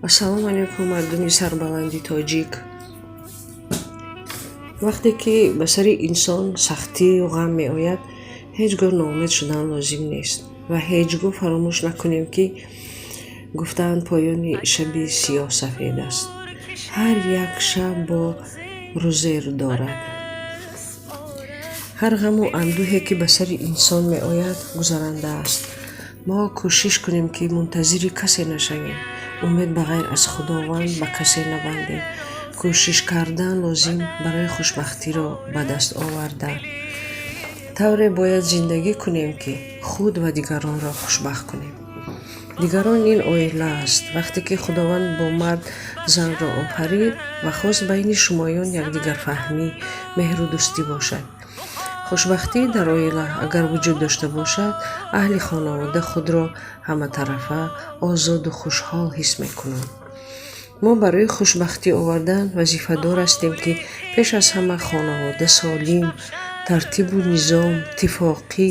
Ассалому алайкум, мардуми сарбаланди тоҷик. Вақте ки ба сари инсон сахтию ғам меояд, ҳеҷ гоҳ ноумед шудан лозим нест ва ҳеҷ гоҳ фаромӯш накунем, ки гуфтаанд, поёни шаби сиёҳ сафед аст. Ҳар як шаб бо рӯзер дорад. Ҳар ғаму андӯҳе, ки ба сари инсон меояд, гузаранда аст. Мо кӯшиш кунем, ки мунтазири касе нашавем, умед ба ғайр аз Худованд ба касе набандем. Кӯшиш кардан лозим барои хушбахтиро ба даст овардан. Тавре бояд зиндагӣ кунем, ки худ ва дигаронро хушбахт кунем. Дигарон ин оила аст. Вақте ки Худованд бо мард занро офарид ва хост байни шумоён якдигарфаҳмӣ, меҳру дӯстӣ бошад. Хушбахтӣ дар оила агар вуҷуд дошта бошад, аҳли хонавода худро ҳаматарафа озоду хушҳол ҳис мекунанд. Мо барои хушбахтӣ овардан вазифадор ҳастем, ки пеш аз ҳама хонавода солим, тартибу низом, иттифоқӣ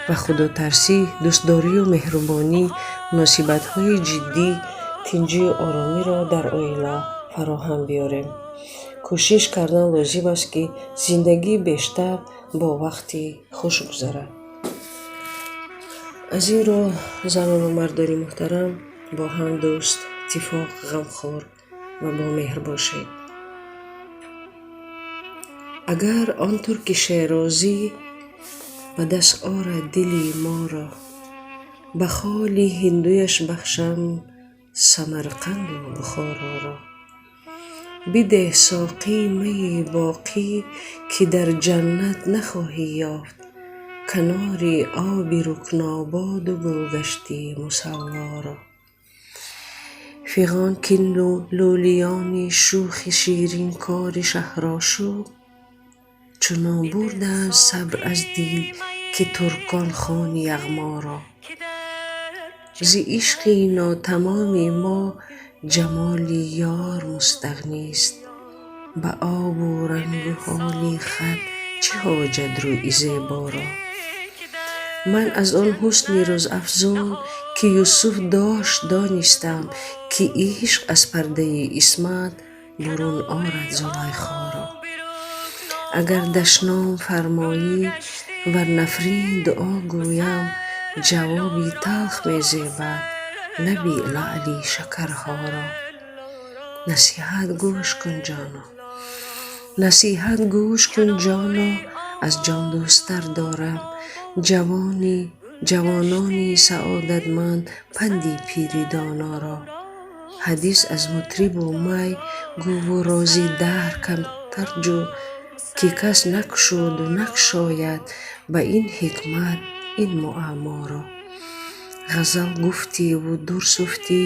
ва худотарсӣ, дӯстдорию меҳрубонӣ, муносибатҳои ҷиддӣ, тинҷию оромиро дар оила фароҳам биёрем. Кӯшиш кардан лозим аст, ки зиндагӣ бештар бо вақти хуш гузарад. Аз ин рӯ, занону мардони муҳтарам, бо ҳам дӯст, иттифоқ, ғамхор ва бомеҳр бошед. Агар он турки шерозӣ ба даст орад дили моро, ба холи ҳиндуяш бахшам Самарқанду Бухороро. Бидеҳ, соқӣ, майи боқӣ, ки дар ҷаннат нахоҳӣ ёфт канори оби Рукнободу гулгашти Мусаллоро. Фиғон кин лӯлиёни шӯхи ширинкори шаҳрошӯб, чунон бурданд сабр аз дил, ки туркон хони Яғморо. Зи ишқи нотамоми мо ҷамоли ёр мустағнист, ба обу рангу ҳоли хат чӣ ҳоҷат рӯи зеборо? Ман аз он ҳусни рӯзафзун, ки Юсуф дошт, донистам, ки ишқ аз пардаи исмат бурун орад Зулайхоро. Агар дашном фармоӣ, вар нафрин дуо гӯям, ҷавоби талх мезебад лаби лаъли шакарҳоро. Насиҳат гӯш кун, ҷоно, насиҳат гӯш кун, ҷоно, аз ҷон дӯсттар дорам ҷавони ҷавонони саодатманд панди пири доноро. Ҳадис аз мутрибу май гӯву рози даҳр камтар ҷӯ, ки кас накушоду накушояд ба ин ҳикмат ин муамморо. Ғазал гуфтиву дур суфтӣ,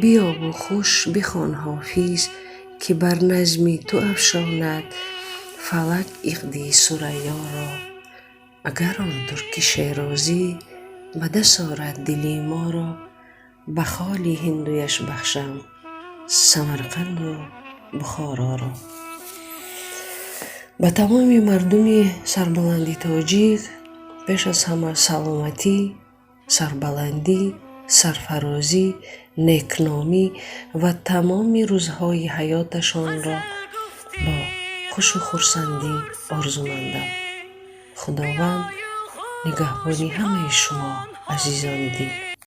биёву хуш бихон Ҳофиз, ки бар назми ту афшонад фалак иқди Сурайёро. Агар он турки шерозӣ ба даст орад дили моро, ба холи ҳиндуяш бахшам Самарқанду Бухороро. Ба тамоми мардуми сарбаланди тоҷик пеш аз ҳама саломатӣ, сарбаландӣ, сарфарозӣ, некномӣ ва тамоми рӯзҳои ҳаёташонро бо хушу хурсандӣ орзумандам. Худованд нигаҳбони ҳамаи шумо, азизони дил.